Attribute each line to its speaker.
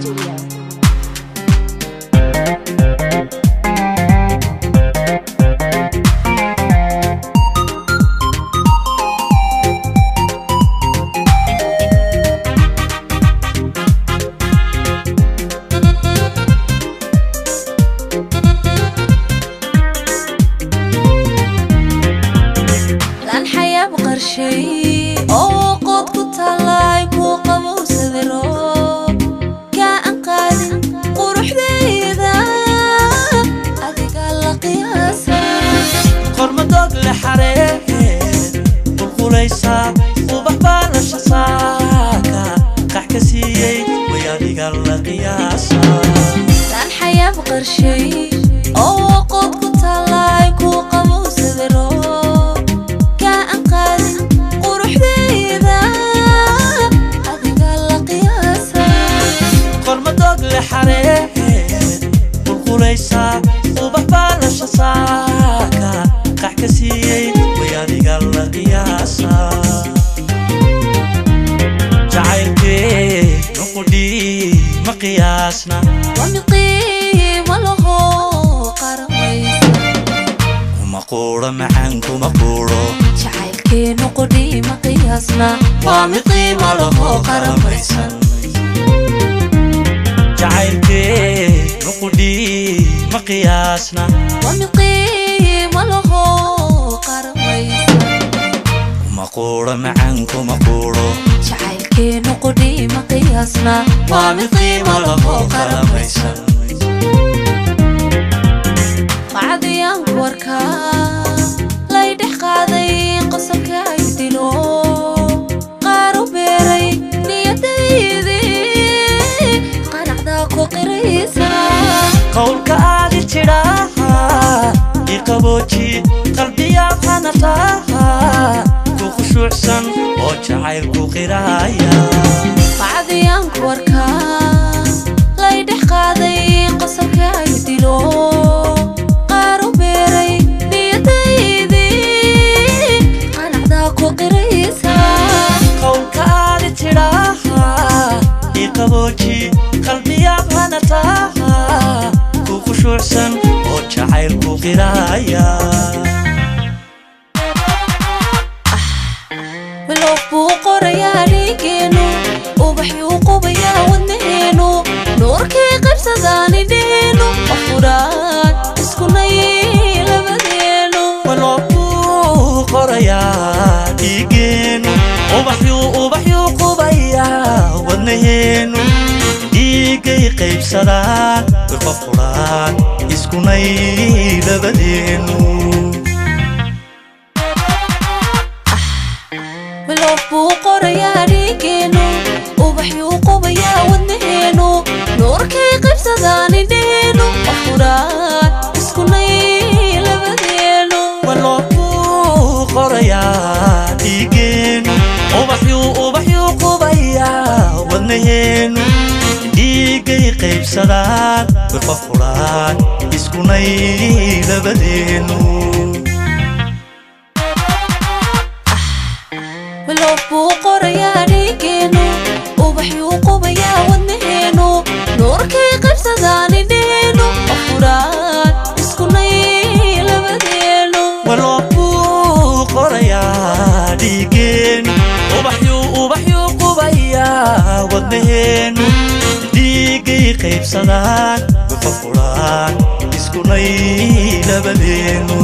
Speaker 1: Studio.
Speaker 2: Lan xayaab qarshay oo qood ku tallaay kuu qabowsaday roob kaa aan qaadin quruxdayda adigaa la qiyaasa.
Speaker 3: Qormadoog le xareed qulqulaysaa, ubax baa la shasaaka qax ka siiyey, way adiga la qiyaasaa.
Speaker 2: Lan xayaab qarshay oo qood ku tallaay kuu qabowsaday roob kaa aan qaadin quruxdayda adigaa la qiyaasa.
Speaker 3: Qormadoog le xareed qulqulaysaa, ubax baa la shasaaka qax ka siiyey, way adiga la qiyaasaa. Jacaylkee nuqudhii ma qiyaasna.
Speaker 2: Waa mid qiimo laho qaramaysa.
Speaker 3: Kuma quuro macaan, kuma quuro.
Speaker 2: Jacaylkeenu qudhii ma qiyaasna.
Speaker 3: Waa mid qiimo laho qaramaysan. Jacaylkee nuqudhii ma qiyaasna.
Speaker 2: Waa mid qiimo laho qaramaysan.
Speaker 3: Kuma quuro macaan, kuma quuro.
Speaker 2: Jacaylkeenu qudhii ma qiyaasna.
Speaker 3: Waa mid qiimo laho qaramaysan.
Speaker 2: Macadiyaan ku arkaa lay dhex qaaday, qosolka ay dilo qaar u beeray niyadaydii qanacdaa ku qiraysa.
Speaker 3: Qowlka aadi jidhaaha iqabooji, qalbiyaad hanataaha ku khushuucsan oo jacaylku qiraaya.
Speaker 2: Macadiyaan ku arkaa lay dhex qaaday, qosolka ay dilo qaar u beeray niyadaydii qanacdaa ku qiraysa.
Speaker 3: Qowlka aadi jidhaaha iqabooji, qalbiyaad hanataaha ku khushuucsan oo jacaylku qiraaya.
Speaker 2: Biloof buu qorayaa dhiigeenu, ubaxyuu qubayaa wadnaheenu, nuurkay qabsadaan idheenu, qofuraan iskunay labadeenu.
Speaker 3: Waloo buu qorayaa dhiigeenu, ubaxyuu ubaxyuu qubayaa wadnaheenu, dhiiggay qaybsadaan way qof quraan iskunay labadeenu.
Speaker 2: Biloof buu qorayaa dhiigeenu, ubaxyuu qubayaa wadnaheenu, nuurkay qabsadaan idheenu, qofuraan iskunay labadeenu.
Speaker 3: Waloo buu qorayaa dhiigeenu, ubaxyuu ubaxyuu qubayaa wadnaheenu, dhiiggay qaybsadaan way qof quraan iskunay labadeenu.
Speaker 2: Biloof buu qorayaa dhiigeenu, ubaxyuu qubayaa wadnaheenu, nuurkay qabsadaan idheenu, qofuraan iskunay labadeenu.
Speaker 3: Waloo buu qorayaa dhiigeenu, ubaxyuu ubaxyuu qubayaa wadnaheenu, dhiiggay qaybsadaan way qof quraan iskunay labadeenu.